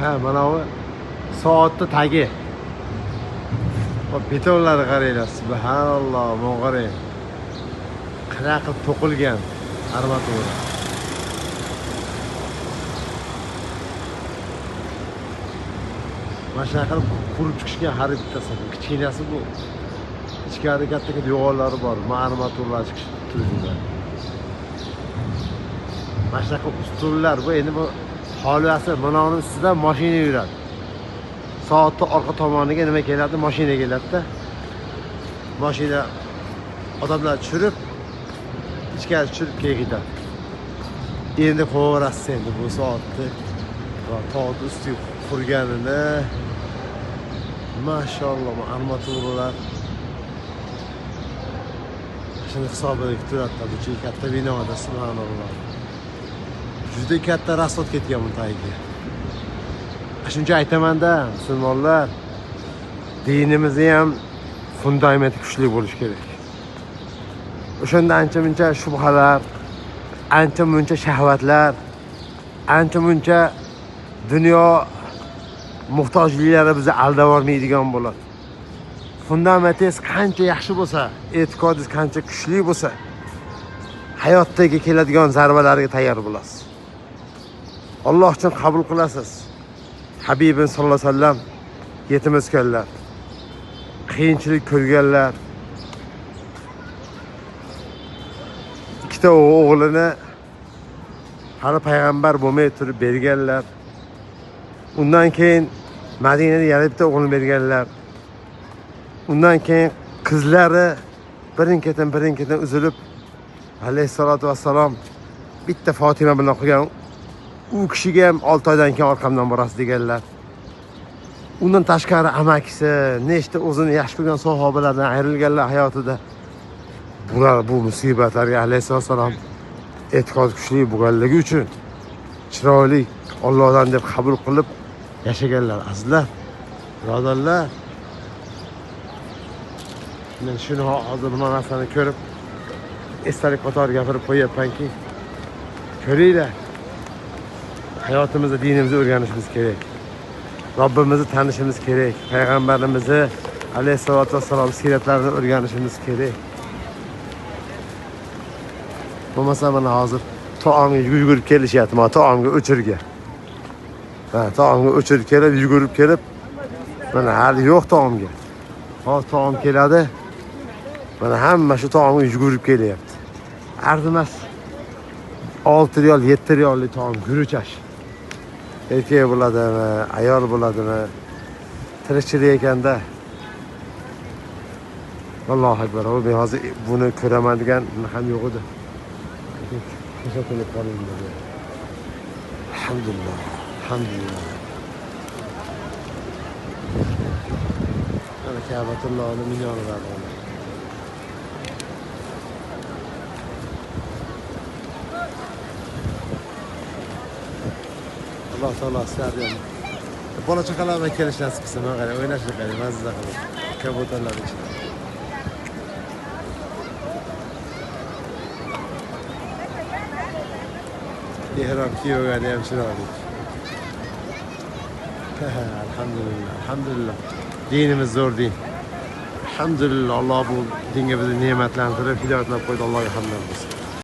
Ha, mana bu soatni tagi. Betonlarni qaranglar, subhanalloh, mana qarang. Qanaqa qilib to'qilgan armatura. Mana shunaqa qilib qurib chiqishgan har bittasi. Kichkinasi bu. Ichkarida katta katta devorlari bor, armaturlar chiqishib turibdi. Mana shunaqa ustunlar, bu endi bu hovlisi, mana uning ustidan mashina yuradi. Soatni orqa tomoniga nima keladi? Mashina keladi-da. Mashina odamlar tushirib, ichkari tushirib keyin ketadi. Endi qo'yaverasiz endi bu soatni va tog'ni ustiga qurganini. Mashalloh, bu armaturalar shuni hisobida turadi. Bu katta binoda, subhanalloh. Juda katta rasot ketgan bu tagiga. Shuncha aytamanda, musulmonlar, dinimizni ham fundamenti kuchli bo'lishi kerak. O'shanda ancha-muncha shubhalar, ancha-muncha shahvatlar, ancha-muncha dunyo muhtojliklari bizni aldab olmaydigan bo'ladi. Fundamentingiz qancha yaxshi bo'lsa, e'tiqodingiz qancha kuchli bo'lsa, hayotdagi keladigan zarbalarga tayyor bo'lasiz. Alloh uchun qabul qilasiz. Habibim sallallohu alayhi vasallam yetim o'sganlar, qiyinchilik ko'rganlar, ikkita o'g'lini hali payg'ambar bo'lmay turib berganlar. Undan keyin Madinada yana bitta o'g'lini berganlar. Undan keyin qizlari birin-ketin uzilib, alayhissalatu vassalom bitta Fatima bilan qolgan. U kishiga ham 6 oydan keyin orqamdan borasiz deganlar. Undan tashqari amakisi, nechta o'zini yaxshi ko'rgan sahobalardan ayrilganlar hayotida. Bular bu musibatlarga alayhissalom e'tiqod kuchli bo'lganligi uchun chiroyli Allohdan deb qabul qilib yashaganlar. Azizlar, birodarlar, men shuni hozir bu narsani ko'rib esdalik qatori gapirib qo'yapmanki, ko'ringlar, hayotimizda dinimizni o'rganishimiz kerak. Robbimizni tanishimiz kerak. Payg'ambarimizni alayhissalatu vassalom siyratlarini o'rganishimiz kerak. Bo'lmasa mana hozir taomga yugurib kelishyapti, mana taomga o'chirga. Ha, taomga o'chirib kelib, yugurib kelib, mana hali yo'q taomga. Hozir taom keladi. Mana hamma shu taomga yugurib kelyapti. Arzimas. 6 riyol, 7 riyollik taom guruch ash. Erkak bo'ladimi, ayol bo'ladimi? Tirikchilik ekanda. Allohu akbar. Men hozir buni ko'raman degan ham yo'q edi. Ko'rsatilib qolindi. Alhamdulillah, alhamdulillah. Mana Ka'batullohning minoralari. Alloh taolo sizlarni ham bola chaqalar bilan kelish nasib qilsin. Mana qarang, o'ynashni qarang, mazza qilib kabutarlar ichida. Ehrom kiyogani ham chiroyli. Alhamdulillah, alhamdulillah. Dinimiz zo'r din. Alhamdulillah, Alloh bu dinga bizni ne'matlantirib, hidoyatlab qo'ydi. Allohga hamdlar bo'lsin.